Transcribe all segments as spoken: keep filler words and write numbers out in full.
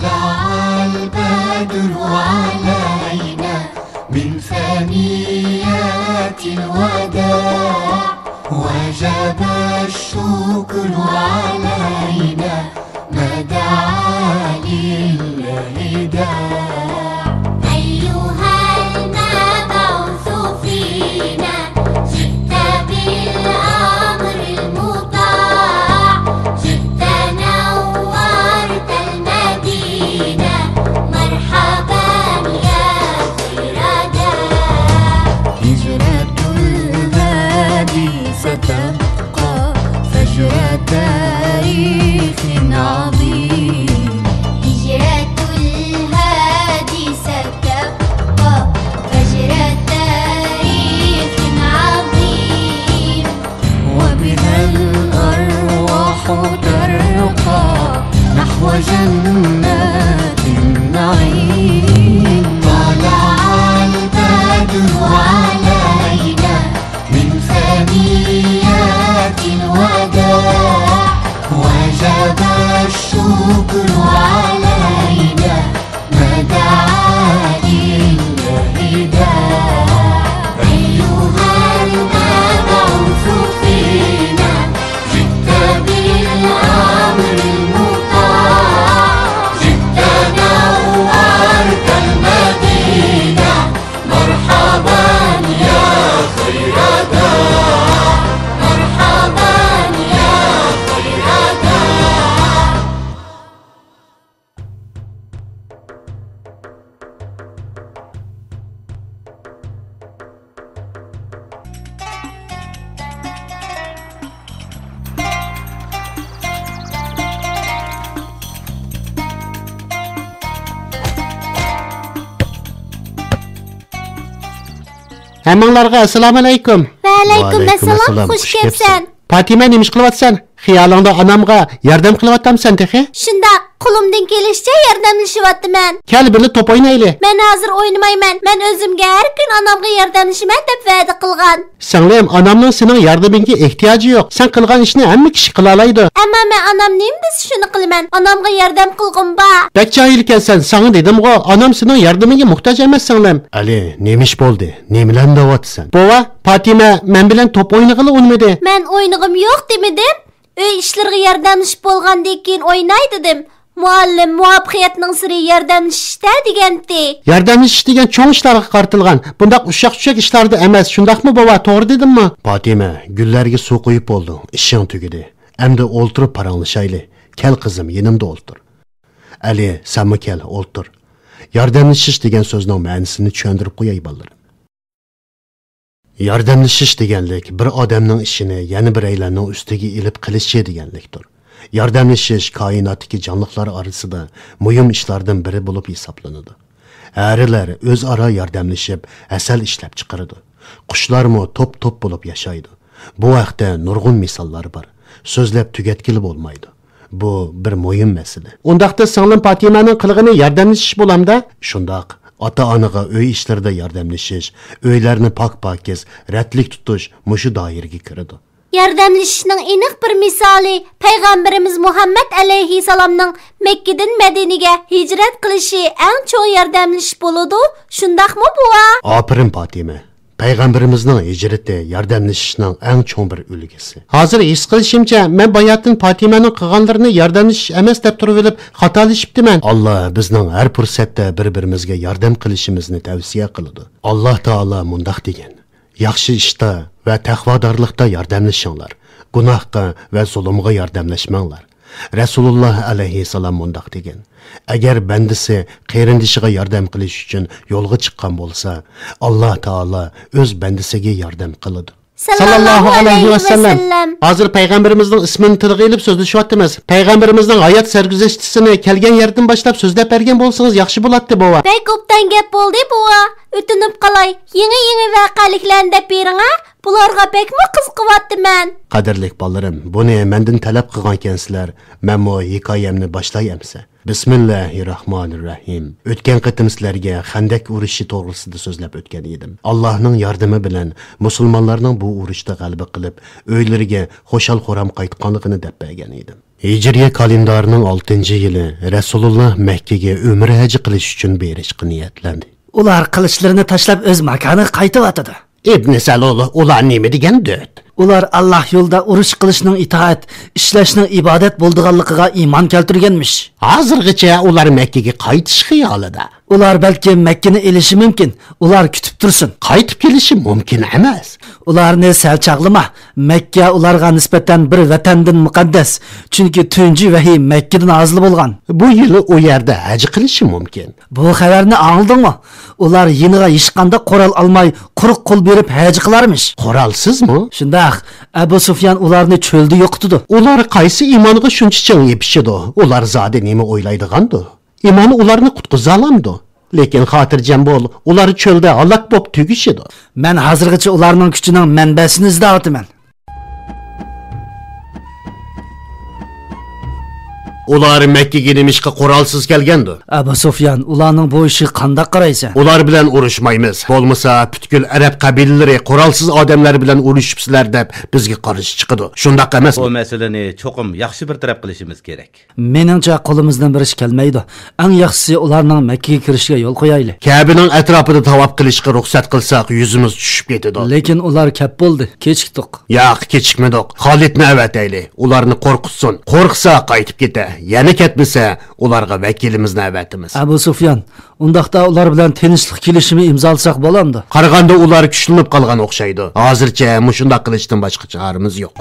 طلع البدر علينا من ثنيات الوداع، وجب الشكر علينا ما دعا لله داع. أيها المبعوث فينا، جئت بالأمر المطاع، جئت نورت المدينة، مرحبا يا خير داع. هجرة الهادي ستبقى فجر تاريخ عظيم. هجرة الهادي ستبقى فجر تاريخ عظيم. وبها الأرواح ترقى نحو جنات النعيم. طلع البدر علينا من ثنيات الوداع، وجب الشكر علينا ما دعا لله داع. أيها المبعوث فينا، جئت بالأمر المطاع، جئت نورت المدينة، مرحبا يا خير داع، مرحبا يا خير داع. ھەممىڭلارغا ئەسسالامۇئەلەيكۇم. ۋەئەلەيكۇم ئەسسالام، خۇش كەپسەن. پاتىمە، نېمە ئىش قىلىۋاتىسەن؟ خىيالىڭدا ئانامغا ياردەم قىلىۋاتامسەن تېخى؟ شۇنداق، قولۇمدىن كېلىشىچە ياردەملىشىۋاتىمەن. كەل، بىللە توپ ئوينايلى. مەن ھازىر ئوينىمايمەن. مەن ئۆزۈمگە ھەر كۈن ئانامغا ياردەملىشىمەن دەپ ۋەدە قىلغان. سىڭلىم، ئانامنىڭ سېنىڭ ياردىمىڭگە ئېھتىياجى يوق. سەن قىلغان ئىشنى ھەممە كىشى قىلالايدۇ. ئەمما مەن ئانام نېمە دېسە، شۇنى قىلىمەن. ئانامغا ياردەم قىلغۇم بار. بەك جاھىلكەنسەن، ساڭا دېدىمغۇ، ئانام سېنىڭ ياردىمىڭگە موھتاج ئەمەس، سىڭلىم. ئەلى، نېمە ئىش بولدى؟ نېمىلەرنى دەۋاتىسەن؟ بوۋا، پاتىمە مەن بىلەن توپ ئوينىغىلى ئۇنىمىدى. مەن ئوينىغۇم يوق دېمىدىم. ئۆي ئىشلىرىغا ياردەملىشىپ بولغاندىن كېيىن ئويناي دېدىم. مۇئەللىم مۇۋەپپەقىيەتنىڭ سىرى ياردەملىشىشتە دېگەنتى. ياردەملىشىش دېگەن چوڭ ئىشلارغا قارىتىلغان. بۇنداق ئۇششاق-چۈششەك ئىشلاردا ئەمەس، شۇنداقمۇ بوۋا؟ توغرا دېدىممۇ؟ پاتىمە، گۈللەرگە سۇ قۇيۇپ بولدۇڭ، ئىشىڭ تۈگىدى. ئەمدى ئولتۇرۇپ پاراڭلىشايلى. كەل قىزىم، يېنىمدا ئولتۇر. ئەلى، سەنمۇ كەل، ئولتۇر. ياردەملىشىش دېگەن سۆزنىڭ مەنىسىنى چۈشەندۈرۈپ قوياي، بالىلىرىم. ياردەملىشىش دېگەنلىك بىر ئادەمنىڭ ئىشىنى يەنە بىرەيلەننىڭ ئۈستىگە ئېلىپ قىلىشى دېگەنلىكتۇر. ياردەملىشىش كائىناتتىكى جانلىقلار ئارىسىدا مۇھىم ئىشلاردىن بىرى بولۇپ ھېسابلىنىدۇ. ھەرىلەر ئۆزئارا ياردەملىشىپ، ھەسەل ئىشلەپ چىقىرىدۇ. قۇشلارمۇ توپ-توپ بولۇپ ياشايدۇ. بۇ ھەقتە نۇرغۇن مىساللار بار. سۆزلەپ تۈگەتكىلى بولمايدۇ. بۇ بىر مۇھىم مەسىلە. ئۇنداقتا سىڭلىم پاتىمەنىڭ قىلغىنى ياردەملىشىش بولامدا؟ شۇنداق. ئاتا-ئانىغا ئۆي ئىشلىرىدا ياردەملىشىش، ئۆيلەرنى پاك-پاكىز، رەتلىك تۇتۇش مۇشۇ دائىرىگە كىرىدۇ. ياردەملىشىشنىڭ ئېنىق بىر مىسالى پەيغەمبىرىمىز مۇھەممەد ئەلەيھىسسالامنىڭ مەككىدىن مەدىنىگە ھىجرەت قىلىشى ئەڭ چوڭ ياردەملىشىش بولىدۇ، شۇنداقمۇ بوۋا؟ ئاپىرىن پاتىمە. پەيغەمبىرىمىزنىڭ ھىجرىتى ياردەملىشىشنىڭ ئەڭ چوڭ بىر ئۈلگىسى. ھازىر ھېس قىلىشىمچە، مەن باياتىن پاتىمەنىڭ قىلغانلىرىنى ياردەملىشىش ئەمەس دەپ تۇرۇۋېلىپ خاتالىشىپتىمەن. ئاللا بىزنىڭ ھەر پۇرسەتتە بىر-بىرىمىزگە ياردەم قىلىشىمىزنى تەۋسىيە قىلىدۇ. ئاللا تائالا مۇنداق دېگەن: ياخشى ئىشتا ۋە تەقۋادارلىقتا ياردەملىشىڭلار، گۇناھقا ۋە زۇلۇمغا ياردەملەشمەڭلار. رەسۇلۇللا ئەلەيھىسسالام مۇنداق دېگەن: ئەگەر بەندىسى قېرىندىشىغا ياردەم قىلىش ئۈچۈن يولغا چىققان بولسا، ئاللا تائالا ئۆز بەندىسىگە ياردەم قىلىدۇ. ساللاللاھۇ ئەلەيھى ۋەسەللەم. ھازىر پەيغەمبىرىمىزنىڭ ئىسمىنى تىلغا ئېلىپ سۆزلىشىۋاتىمىز. پەيغەمبىرىمىزنىڭ ھايات سەرگۈزەشتىسىنى كەلگەن يەردىن باشلاپ سۆزلەپ بەرگەن بولسىڭىز ياخشى بولاتتى، بوۋا. بەك ئوبدان گەپ بولدى، بوۋا. ئۆتۈنۈپ قالاي، يېڭى-يېڭى ۋەقەلىكلەرنى دەپ بېرىڭە. بۇلارغا بەكمۇ قىزىقىۋاتىمەن. قەدىرلىك بالىلىرىم، بۇنى مەندىن تەلەپ قىلغانكەنسىلەر، مەنمۇ ھېكايەمنى باشلاي ئەمسە. بىسمىللاھىرراھمانىرراھىم. ئۆتكەن قېتىم سىلەرگە خەندەك ئۇرۇشى توغرىسىدا سۆزلەپ ئۆتكەن ئىدىم. ئاللاھنىڭ ياردىمى بىلەن مۇسۇلمانلارنىڭ بۇ ئۇرۇشتا غەلىبە قىلىپ، ئۆيلىرىگە خۇشال-خۇرام قايتقانلىقىنى دەپ بەرگەن ئىدىم. ھىجرىيە كالېندارىنىڭ ئالتىنچى يىلى رەسۇلۇللا مەككىگە ئۆمرە ھەجى قىلىش ئۈچۈن بېرىشقا نىيەتلەندى. ئۇلار قىلىچلىرىنى تاشلاپ ئۆز ماكانىغا قايتىۋاتىدۇ. ئىبنى سەلۇل، ئۇلار نېمە دېگەن دۆت؟ ئۇلار ئاللاھ يولىدا ئۇرۇش قىلىشنىڭ ئىتائەت، ئىشلەشنىڭ ئىبادەت بولىدىغانلىقىغا ئىمان كەلتۈرگەنمىش. ھازىرغىچە ئۇلار مەككىگە قايتىش خىيالىدا. ئۇلار بەلكىم مەككىنى ئېلىشى مۇمكىن. ئۇلار كۈتۈپ تۇرسۇن. قايتىپ كېلىشى مۇمكىن ئەمەس. ئۇلارنى سەل چاغلىما. مەككە ئۇلارغا نىسبەتەن بىر ۋەتەندىن مۇقەددەس. چۈنكى تۇنجى ۋەھىي مەككىدىن نازىل بولغان. بۇ يىلى ئۇ يەردە ھەج قىلىشى مۇمكىن. بۇ خەۋەرنى ئاڭلىدىڭمۇ؟ ئۇلار يېنىغا ھېچقانداق قورال ئالماي، قۇرۇق قول بېرىپ ھەج قىلارمىش. قورالسىزمۇ؟ شۇنداق. ئەبۇ سۇفيان ئۇلارنى چۆلدە يوقىتىدۇ. ئۇلار قايسى ئىمانغا شۇنچە چىڭ يېپىشىدۇ؟ ئۇلار زادى نېمە ئويلايدىغاندۇ؟ ئىمان ئۇلارنى قۇتقۇزالامدۇ؟ لېكىن خاتىرجەم بول، ئۇلار چۆلدە ھالاك بوپ تۈگىشىدۇ. مەن ھازىرغىچە ئۇلارنىڭ كۈچىنىڭ مەنبەسىنى ئىزدەۋاتىمەن. ئۇلار مەككىگە نېمىشقا قورالسىز كەلگەندۇ؟ ئەبۇ سۇفيان، ئۇلارنىڭ بۇ ئىشىغا قانداق قارايسەن؟ ئۇلار بىلەن ئۇرۇشمايمىز. بولمىسا پۈتكۈل ئەرەب قەبىلىلىرى قورالسىز ئادەملەر بىلەن ئۇرۇشۇپسىلەر دەپ بىزگە قارشى چىقىدۇ. شۇنداق ئەمەسمۇ؟ بۇ مەسىلىنى چوقۇم ياخشى بىر تەرەپ قىلىشىمىز كېرەك. مېنىڭچە قولىمىزدىن بىر ئىش كەلمەيدۇ. ئەڭ ياخشىسى ئۇلارنىڭ مەككىگە كىرىشىگە يول قويايلى. كەبىنىڭ ئەتراپىدا تاۋاپ قىلىشقا رۇخسەت قىلساق يۈزىمىز چۈشۈپ كېتىدۇ. لېكىن ئۇلار كەپ بولدى، كېچىكتۇق. ياق، كېچىكمىدۇق. خالىدنى ئەۋەتەيلى. ئۇلارنى قورقۇتسۇن. قورقسا قايتىپ كېتە. يەنە كەتمىسە ئۇلارغا ۋەكىلىمىزنى ئەۋەتىمىز. ئەبۇ سۇفيان، ئۇنداقتا ئۇلار بىلەن تىنچلىق كېلىشىمى ئىمزالىساق بولامدۇ؟ قارىغاندا ئۇلار كۈچلىنىپ قالغان ئوخشايدۇ. ھازىرچە مۇشۇنداق قىلىشتىن باشقا چارىمىز يوق.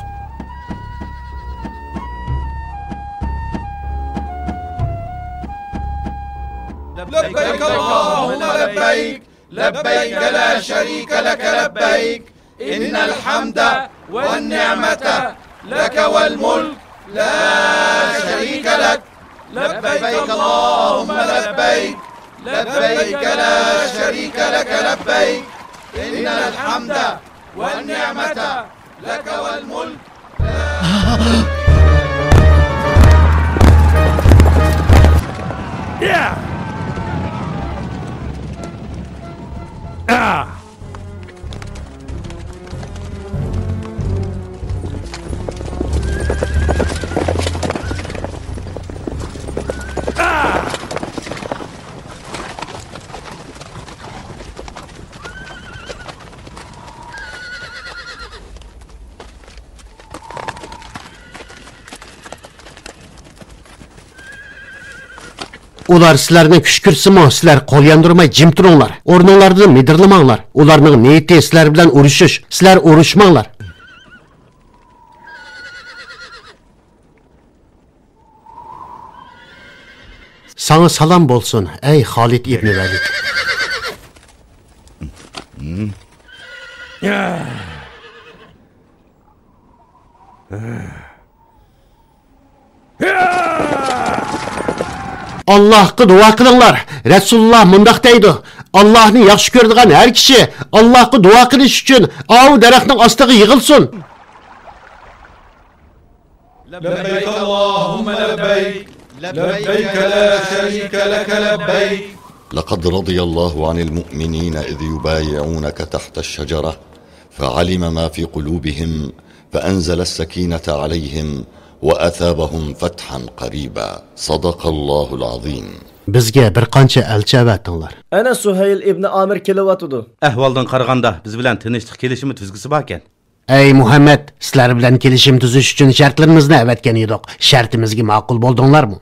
لبيك اللهم لبيك، لبيك لا شريك لك لبيك، إن الحمد والنعمة لك والملك لا شريك لك. لبيك اللهم لبيك، لبيك لا شريك لك لبيك، إن الحمد والنعمة لك والملك. ئۇلار سىلەرنى كۈشكۈرتسىمۇ، سىلەر قول ياندۇرماي جىم تۇرۇڭلار. ئورنۇڭلاردىن مىدىرلىماڭلار. ئۇلارنىڭ نىيىتى سىلەر بىلەن ئۇرۇشۇش. سىلەر ئۇرۇشماڭلار. ساڭا سالام بولسۇن، ئەي خالىد ئىبنى ۋەلىد. ئاللاھقا دۇئا قىلىڭلار. رەسۇلۇللاھ مۇنداق دەيدۇ: ئاللاھنى ياخشى كۆرىدىغان ھەر كىشى ئاللاھقا دۇئا قىلىش ئۈچۈن ئاۋۇ دەرەخنىڭ ئاستىغا يىغىلسۇن. لبيك اللهم لبيك، لبيك لا شريك لك لبيك. لقد رضي الله عن المؤمنين إذ يبايعونك تحت الشجرة فعلم ما في قلوبهم فأنزل السكينة عليهم وأثابهم فتحا قريبا. صدق الله العظيم. بىزگە بىر قانچە ئەلچى ئەۋەتىڭلار. ئەنە سۇھەيل ئىبنى ئامىر كېلىۋاتىدۇ. ئەھۋالدىن قارىغاندا، بىز بىلەن تىنچلىق كېلىشىمى تۈزگۈسى باركەن. ئەي مۇھەممەد، سىلەر بىلەن كېلىشىم تۈزۈش ئۈچۈن شەرتلىرىمىزنى ئەۋەتكەن ئىدۇق. شەرتىمىزگە ماقۇل بولدۇڭلارمۇ؟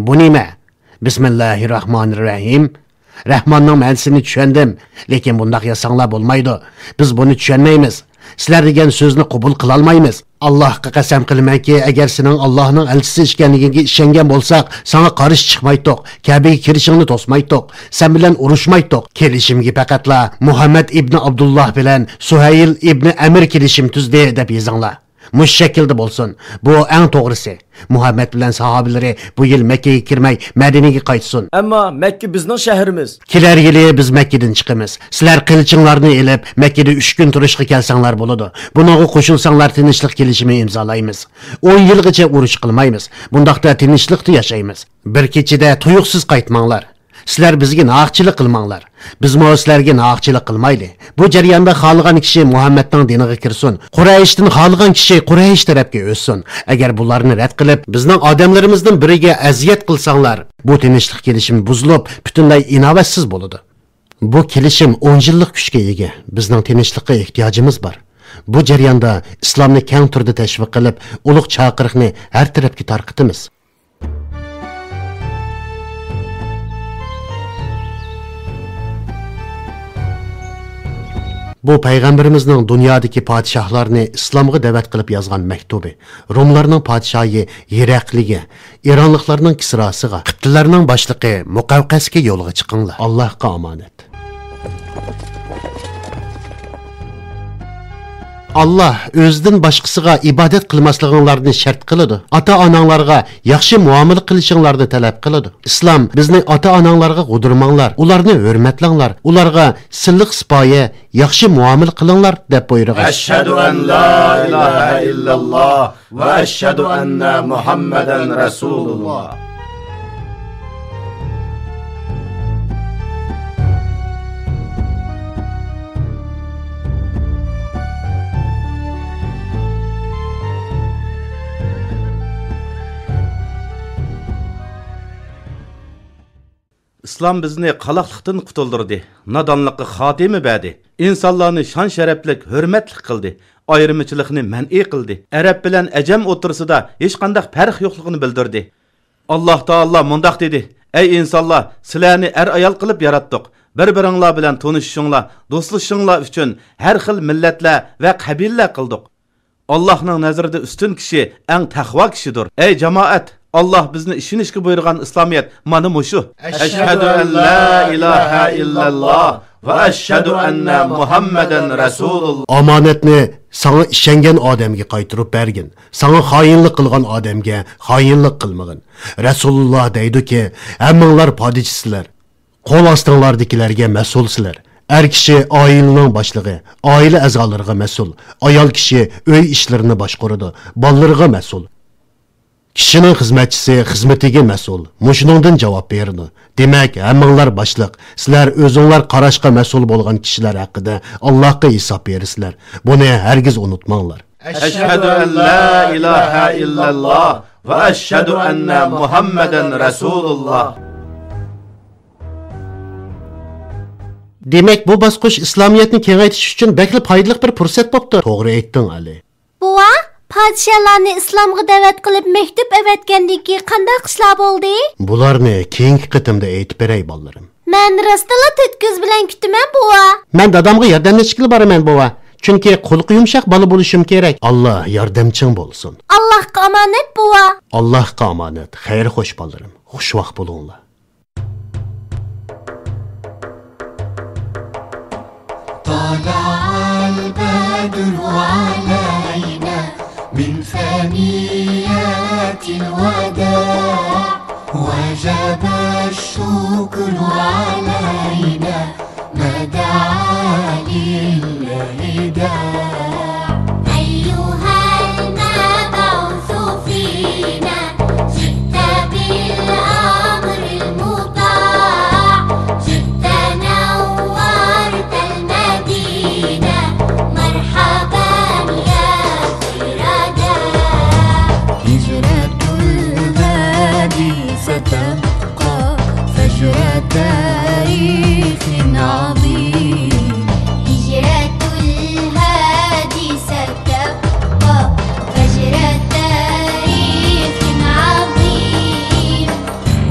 بۇ نېمە؟ بىسمىللاھىر راھمانىر راھىم. رەھماننىڭ مەنىسىنى چۈشەندىم، لېكىن بۇنداق ياساڭلار بولمايدۇ. بىز بۇنى چۈشەنمەيمىز. سىلەر دېگەن سۆزنى قوبۇل قىلالمايمىز. ئاللاھقا قەسەم قىلىمەنكى، ئەگەر سېنىڭ ئاللاھنىڭ ئەلچىسى ئىكەنلىكىڭگە ئىشەنگەن بولساق، ساڭا قارشى چىقمايتتۇق، كەبىگە كىرىشىڭنى توسمايتتۇق، سەن بىلەن ئۇرۇشمايتتۇق. كېلىشىمگە پەقەتلا مۇھەممەد ئىبنى ئابدۇللاھ بىلەن سۇھەيل ئىبنى ئەمىر كېلىشىم تۈزدى، دەپ يېزىڭلار. مۇشۇ شەكىلدە بولسۇن. بۇ ئەڭ توغرىسى. مۇھەممەد بىلەن ساھابىلىرى بۇ يىل مەككىگە كىرمەي، مەدىنىگە قايتسۇن. ئەمما مەككە بىزنىڭ شەھىرىمىز. كېلەر يىلى بىز مەككىدىن چىقىمىز. سىلەر قىلىچىڭلارنى ئېلىپ، مەككىدە ئۈچ كۈن تۇرۇشقا كەلسەڭلار بولىدۇ. بۇنىڭغا قوشۇلساڭلار، تىنچلىق كېلىشىمى ئىمزالايمىز. ئون يىلغىچە ئۇرۇش قىلمايمىز. بۇنداقتا تىنچلىقتا ياشايمىز. بىر كېچىدە تۇيۇقسىز قايتماڭلار. سىلەر بىزگە ناھەقچىلىك قىلماڭلار. بىزمۇ سىلەرگە ناھەقچىلىك قىلمايلى. بۇ جەرياندا خالىغان كىشى مۇھەممەدنىڭ دىنىغا كىرسۇن. قۇرەيشتىن خالىغان كىشى قۇرەيش تەرەپكە ئۆتسۇن. ئەگەر بۇلارنى رەت قىلىپ، بىزنىڭ ئادەملىرىمىزدىن بىرىگە ئەزىيەت قىلساڭلار، بۇ تىنچلىق كېلىشىمى بۇزۇلۇپ، پۈتۈنلەي ئىناۋەتسىز بولىدۇ. بۇ كېلىشىم ئون يىللىق كۈچكە ئىگە. بىزنىڭ تىنچلىققا ئېھتىياجىمىز بار. بۇ جەرياندا ئىسلامنى كەڭ تۈردە تەشۋىق قىلىپ، ئۇلۇغ چاقىرىقنى ھەر تەرەپكە تارقىتىمىز. بۇ پەيغەمبىرىمىزنىڭ دۇنيادىكى پادىشاھلارنى ئىسلامغا دەۋەت قىلىپ يازغان مەكتۇبى. روملارنىڭ پادىشاھى ھېرەقلىگە، ئىرانلىقلارنىڭ كىسراسىغا، قىپتىلەرنىڭ باشلىقى مۇقەۋقەسكە يولغا چىقىڭلار. ئاللاھقا ئامانەت. ئاللاھ ئۆزىدىن باشقىسىغا ئىبادەت قىلماسلىقىڭلارنى شەرت قىلىدۇ. ئاتا-ئاناڭلارغا ياخشى مۇئامىلە قىلىشىڭلارنى تەلەپ قىلىدۇ. ئىسلام بىزنى ئاتا-ئاناڭلارغا غۇدۇرماڭلار، ئۇلارنى ھۆرمەتلەڭلار، ئۇلارغا سىلىق-سىپايە، ياخشى مۇئامىلە قىلىڭلار دەپ بۇيرۇغان. أشهد أن لا إله إلا الله وأشهد أن محمدا رسول الله. ئىسلام بىزنى قالاقلىقتىن قۇتۇلدۇردى، نادانلىققا خاتىمە بەردى، ئىنسانلارنى شان-شەرەپلىك، ھۆرمەتلىك قىلدى، ئايرىمىچىلىقنى مەنئى قىلدى، ئەرەب بىلەن ئەجەم ئوتتۇرىسىدا ھېچقانداق پەرق يوقلۇقىنى بىلدۈردى. ئاللاھ تائالا مۇنداق دېدى: ئەي ئىنسانلار، سىلەرنى ئەر-ئايال قىلىپ ياراتتۇق، بىر-بىرىڭلار بىلەن تونۇشۇشۇڭلار، دوستلىشىشىڭلار ئۈچۈن ھەر خىل مىللەتلەر ۋە قەبىلىلەر قىلدۇق. ئاللاھنىڭ نەزىرىدە ئۈستۈن كىشى ئەڭ تەقۋا كىشىدۇر. ئەي جامائەت، ئاللاھ بىزنى ئىشىنىشكە بۇيرۇغان ئىسلامىيەت مانا مۇشۇ. أشهد أن لا إله إلا الله وأشهد أن محمدا رسول الله. ئامانەتنى ساڭا ئىشەنگەن ئادەمگە قايتۇرۇپ بەرگىن. ساڭا خائىنلىق قىلغان ئادەمگە خائىنلىق قىلمىغىن. رەسۇلۇللاھ دەيدۇكى، ھەممىڭلار پادىچىسىلەر. قول ئاستىڭلاردىكىلەرگە مەسئۇلسىلەر. ئەر كىشى ئائىلىنىڭ باشلىقى، ئائىلە ئەزالىرىغا مەسئۇل. ئايال كىشى ئۆي ئىشلىرىنى باشقۇرىدۇ، بالىلىرىغا مەسئۇل. كىشىنىڭ خىزمەتچىسى خىزمىتىگە مەسئۇل، مۇشۇنىڭدىن جاۋاب بېرىدۇ. دېمەك، ھەممىڭلار باشلىق، سىلەر ئۆزۈڭلار قاراشقا مەسئۇل بولغان كىشىلەر ھەققىدە ئاللاھقا ھېساب بېرىسىلەر. بۇنى ھەرگىز ئۇنتۇماڭلار. أشهد أن لا إله إلا الله وأشهد أن محمدا رسول الله. دېمەك، بۇ باسقۇچ ئىسلامىيەتنى كېڭەيتىش ئۈچۈن بەكلا پايدىلىق بىر پۇرسەت بوپتۇ. توغرا ئېيتتىڭ، ئەلى. بوۋا، پادىشاھلارنى ئىسلامغا دەۋەت قىلىپ مەكتۇپ ئەۋەتكەندىن كېيىن قانداق ئىشلار بولدى؟ بۇلارنى كېيىنكى قېتىمدا ئېيتىپ بېرەي، بالىلىرىم. مەن راستلا تۆت كۆز بىلەن كۈتىمەن، بوۋا. مەن دادامغا ياردەملىشىشكىلا بارىمەن، بوۋا. چۈنكى قۇلىقى يۇمشاق بالا بولۇشۇم كېرەك. ئاللا ياردەمچىڭ بولسۇن. ئاللاھقا ئامانەت، بوۋا. ئاللاھقا ئامانەت. خەير خوش، بالىلىرىم. خۇشۋاق بولۇڭلار. طلع البدر علينا من ثنيات الوداع، وجب الشكر علينا ما دعا لله داع. أيها المبعوث فينا، جئت بالأمر المطاع، جئت نورت المدينة، مرحبا يا خير داع. هجرة الهادي ستبقى فجر تاريخ عظيم. هجرة الهادي ستبقى فجر تاريخ عظيم.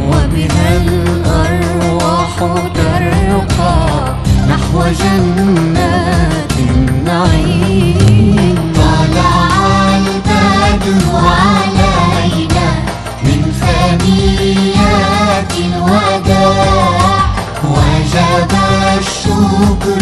وبها الأرواح ترقى نحو جنات النعيم. طلع البدر علينا من ثنيات الوداع، وجب الشكر